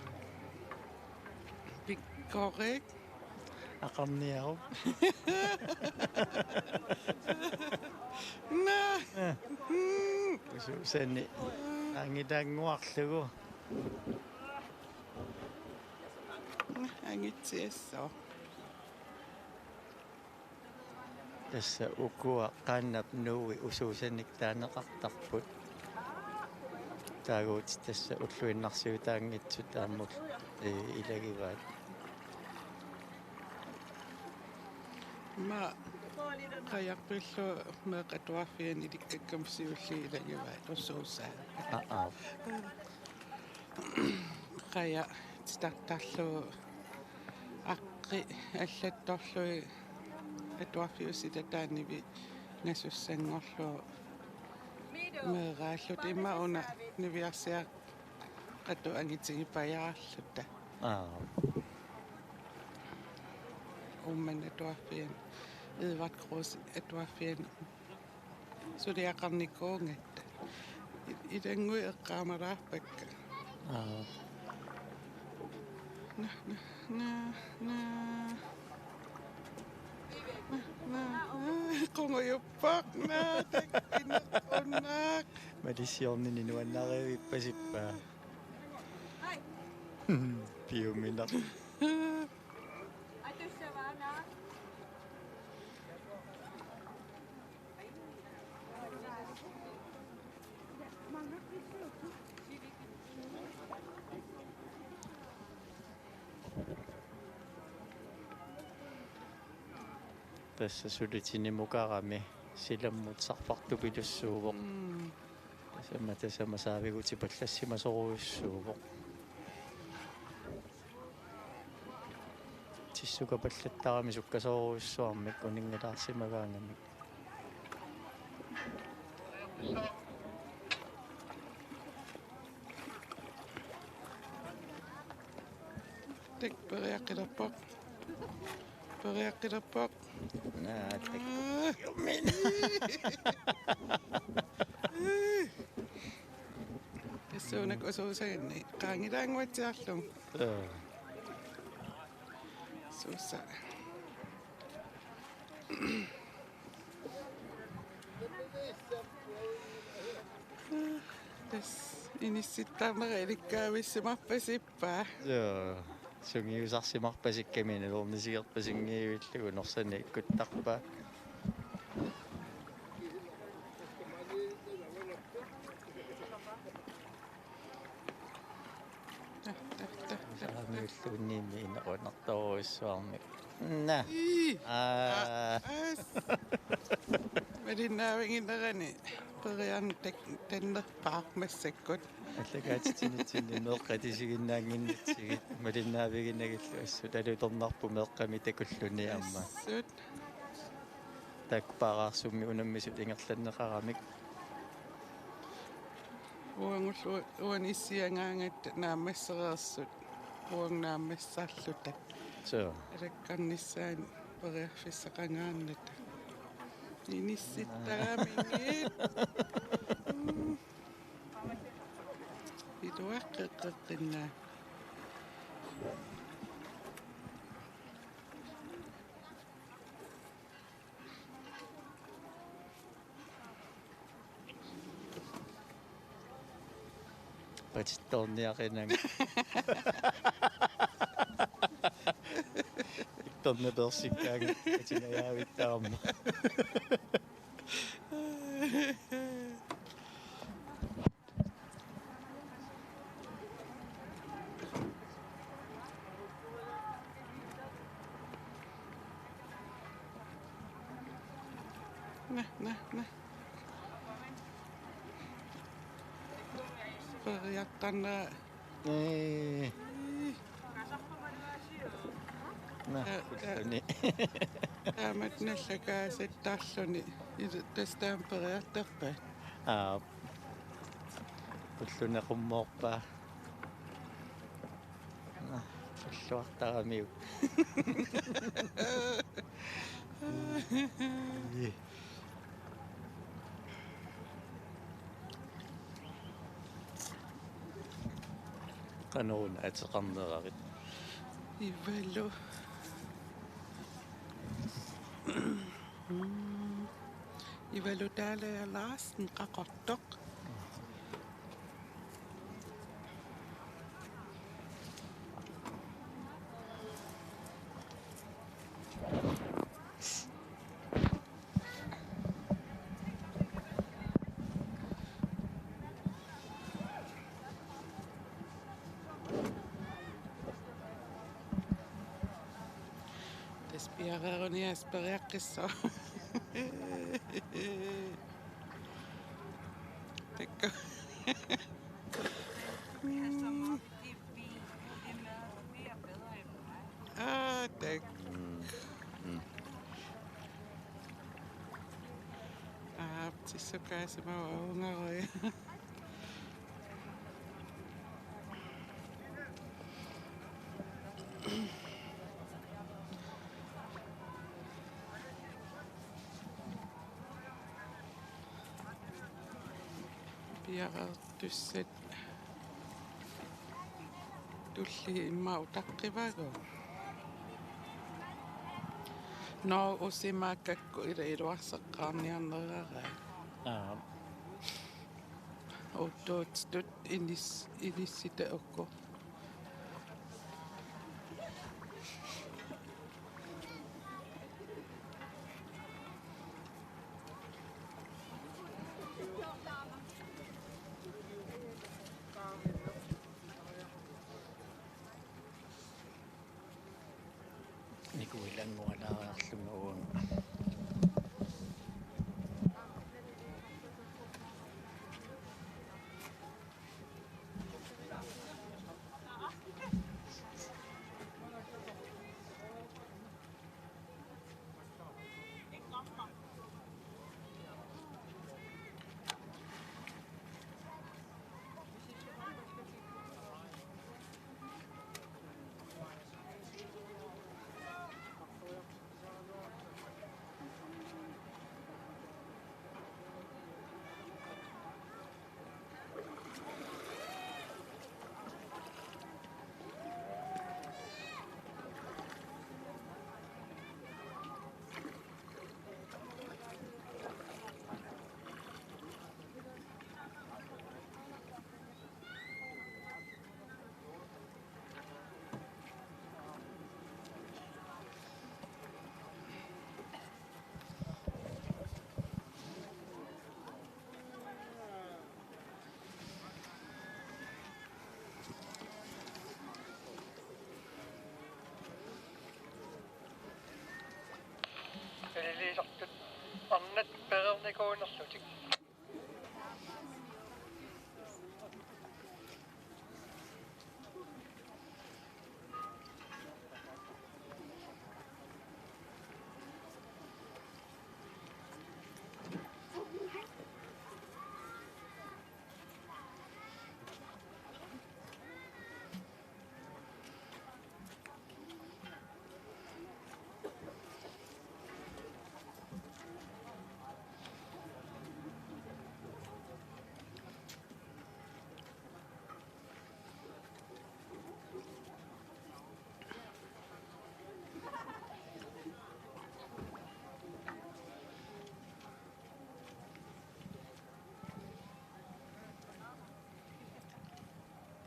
Pikkorik. Aqarniarup. Naa. Eh. Mm. Usuusani angilaannguarlugu. Angitsiassooq. Tassa ukua qaannap nuui usuusanik taaneqartarput. Taaguutit tassa ulluinnarsiutaanngitsut aamma, ee, ilagivaat. Ima Qajarpillu meeqqat atuarfianni ilikkakkamik siulliit ilagivaat ussuussaa. Aa. Qaja titartarlugu aqqi allattorlugit atuarfiup sitataanni nivi-, nasussanngorlugu meeraalluta ima una niviarsiaq qatut angitigipajaarluta. Aa. Uummannap atuarfiani, Edvard Kruse atuarfiani suliaqarnikuugatta. I-, ilannguit eqqaamalaarpakka. Aa. Na, na, na, na. Na, na, na. Qungujuppoq, na, takkinequnnaaq. Malissiornini nuannarivippasippa. Piuminaq. Tassa sulitinimukarami silammut sarfartupilussuuvoq. Mm. Tasamma, tasamma saavigutipallassimasuuvoq. Tissukkapallattarami sukkasoorujussuarmik uninngilaarsimagaangamik. Tak, periaqqilerpoq. Periaqqilerpoq. Naa, tak. Aa. Tassuunakkut usuusaganni qaangilaannguatsiarlugu. Aa. Suussa. Tassa inissittarnera ilikkaavissimarpasippa? Joo. Sungiusarsimarpasikkami nalornisigerpasinngivillugu norsani ikkuttarpaa. Tah, tah, tah, tah, tah. Saamiulluunniimmi inequnartorujussuarmik. Naa. Ii. Aa. Aas. Malinnaaviginerani periarneq tak-, tannerpaaq massakkut. Allakaatitsinitsinni meeqqat isiginnaannginnatsigit malinnaaviginagillu assut alutornarpoq meeqqami takulluni aamma. Assut. Taakku paaraarsummi unammisut ingerlanneqaramik. Uagullu uani issiangaangatta naammassereersut. Uagut naammassaarluta. Suu. Alakkarnissaanut periarfissaqangaarnata. Inissittaramigit. Mm. Iluaqqeqqeqqinnaa. Patittoorniaqinanga. Iktorna persikkaanga atinajaavittaarma. Naa, naa, naa. Periartarnera. Ee. Naa, ta-, ta-, kulluni. Taamatut nallakaasattarluni. Ila tassa taama periartarpaat. Aap. Kulluni qummoorpaa. Naa, ulluartaramiuk. Qanoruna ateqarnerarit? Ivalu. Mm. Ivalu Dalager Larsen Qaqortoq. Tassa Piareeruniarsi periaqqissaaq. Takku. Aa, tak. Mm. Mm. Aa, tissukaasimavoq ungaruja. Piareertussat tulliit immaqa utaqqivagut. Nå, usimaakakku ila iluarseqqaarniarneraat. Aa. Uuttuutitut inis-, inissitaq uku. Nikuilanngualaariarlunga uanga. Ililiisartut arnat pereernikuunerlutik.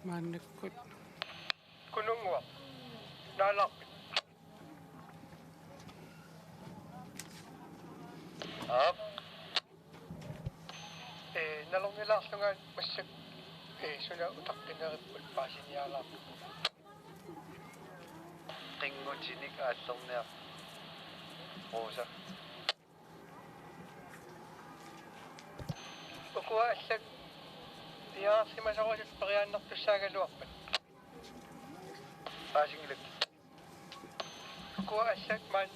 Maannakkut. Kununnguaq. Naalaarpit? Aap. Ee, nalornilaarlunga massakkut, ee, suna utaqqineripput paasinialaarpoq. Qinngutinik aallerniarpoq. Rosa. Ukua allat piareersimasorusut periaannartussaagaluarpat. Paasinngilakka. Ukua allat maani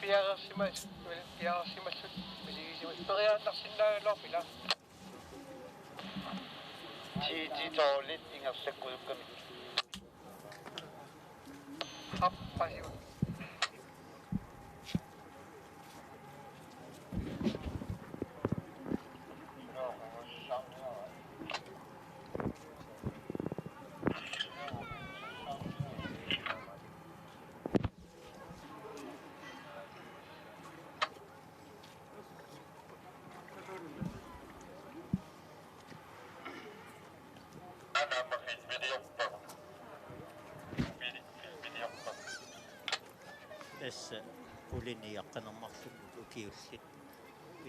piareersimas-, piareersimallutik misigisimasut periaannarsinnaagaluarput, ilaa? Ti, ti tolv ingerlakkusukkamik. Aap, paasigut. Aamma filmiliorpoq. Fil-, filmiliorpoq. Tassa pulini aqqaneq-marluk ukiullit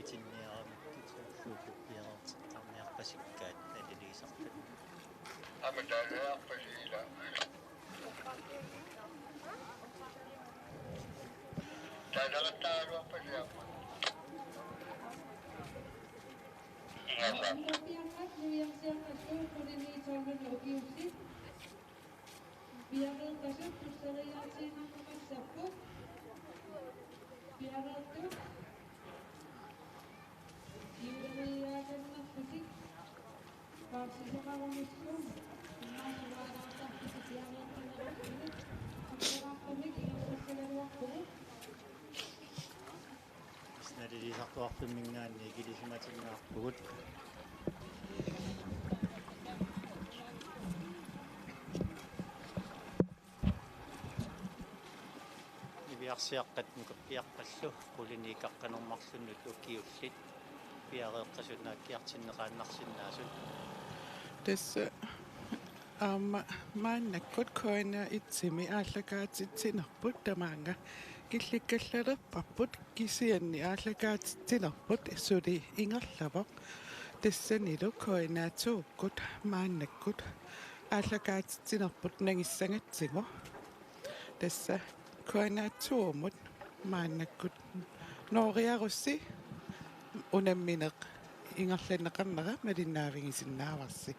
itinniaramikkit soorlu piareerteqqaarniarpasikkaat naliliisarput. Aamma taalaarpasi, ilaa. Taasaqattaaraluarpasi aamma. Ingerlaarput. Piarluarsiaqqat ukiussit. Piareersut tusseriiaatiinnarneqassapput. Piareersut siuleriiaakannerlutik. Paarsisoqarumissuugut. Immaqa suaalaartarpusi piareersimanerusumik. Aqqutaartumik ingerlassagaluarpugut. Nalilisartuarfimminngaanniit ikilisimatinnaarpugut. Niviarsiaqqat nukappiaqqallu qulinik ikaqqanermarlunnut ukiullit piareersasut naakkiartinneqaannarsinnaasut. Tassa aamma maannakkut K N R et-imi aallakaatitsinerput, tamaanga killikkallalerparput, kisianni aallakaatitsinerput suli ingerlavoq. Tassanilu K N R to-kkut maannakkut aallakaatitsinerput nangissagatsigu. Tassa K N R to-mut maannakkut nooriarussi unammineq ingerlanneqarnera malinnaavigisinnaavarsi.